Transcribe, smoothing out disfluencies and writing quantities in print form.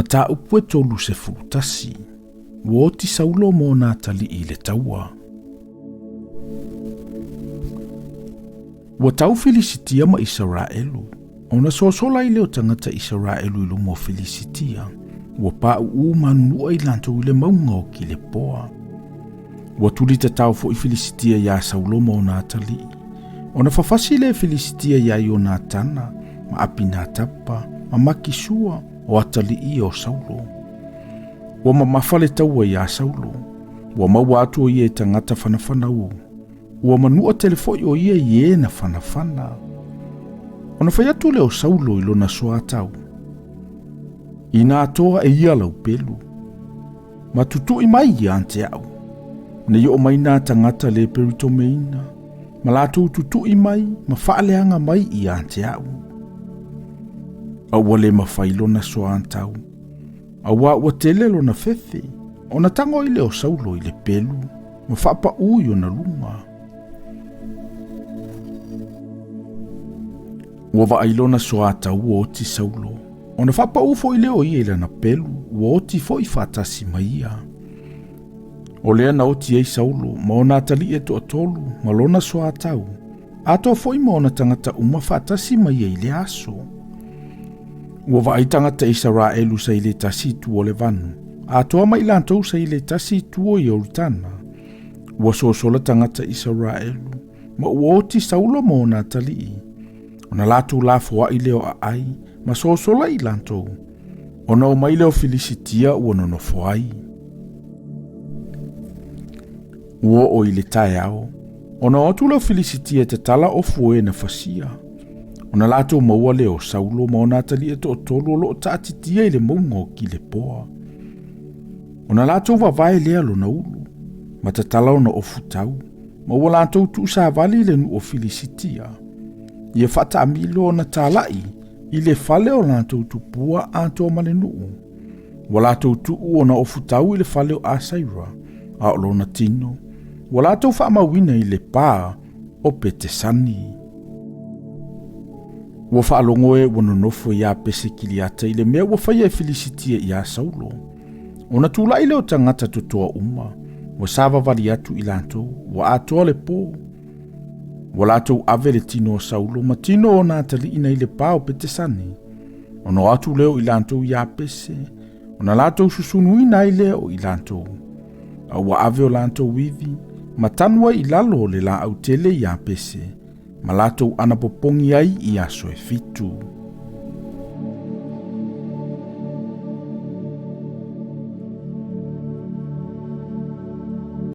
Mataupu e 31. Ua oti Saulo ma ona atalii i le taua. Ua tau Filisitia ma Isaraelu, ona sosola ai lea o tagata Isaraelu i luma o Filisitia, ua paʻuʻu ma nunua i latou i le mauga o Kilepoa. Ua tuli tatao foi Filisitia iā Saulo ma ona atalii. Ona fafasi lea e Filisitia iā Ionatana, ma Apinatapa, ma Makisua, o atalii ia o Saulo. Ua mamafa le taua iā Saulo. Ua maua atu o ia i tagata fanafanau. Ua manua tele foi o ia i e na fanafana. Ona fai atu lea o Saulo i lona soatau, Inā toa e ia lau pelu, ma tutuʻi mai ia te a'u, nei oo mai nā tagata le peritomeina, ma latou tutuʻi mai ma faaleaga mai ia te a'u. A ua le mafai lona soatau, auā ua tele lona fefe, ona tago ai lea o Saulo i le pelu ma faapaʻu i ona luga. Ua vaai lona soatau ua oti Saulo, ona faapaʻu foi lea o ia i lana pelu, ua oti foi faatasi ma ia. O lea na oti ai Saulo ma ona atalii e toatolu ma lona soatau, atoa foi ma ona tagata uma faatasi ma ia i lea aso. Ua vaai tagata Isaraelu sa i le tasi i tua o le vanu, atoa ma i latou sa i le tasi i tua o Ioritana. Ua sosola tagata Isaraelu, ma ua oti Saulo ma ona atalii. Ona latou lafoai lea o aai, ma sosola i latou. Ona omai lea o Filisitia ua nonofo ai. Ua oo i le taeao, ona o atu lea o Filisitia e tatala ofu o e na fasia. Ona latou maua lea o Saulo ma ona atalii e toatolu o lo o taatitia i le mauga o Kilepoa. Ona latou vavae lea lona ulu, ma tatala ona ofu tau, ma ua latou tuusavali i le nuu o Filisitia, ia faataamilo ona talai i le fale o latou tupua atoa ma le nuu. Ua latou tuu ona ofu tau i le fale o Asaira, a o lona tino, ua latou faamauina i le pā o Petesani. Ua faalogo e ua nonofo iā Pesekiliata i le mea ua faia e Filisitia iā Saulo. Ona tulai lea o tagata totoa uma, ua savavali atu i latou, ua atoa le pō. Ua latou ave le tino o Saulo ma tino o ona atalii nai le pā o Petesani. Ona o atu lea o i latou iā Pese, ona latou susunuina ai lea o i latou. A ua ave o latou ivi, ma tanu ai i lalo o le laau tele iā Pese, ma latou anapopogi ai i aso e fitu.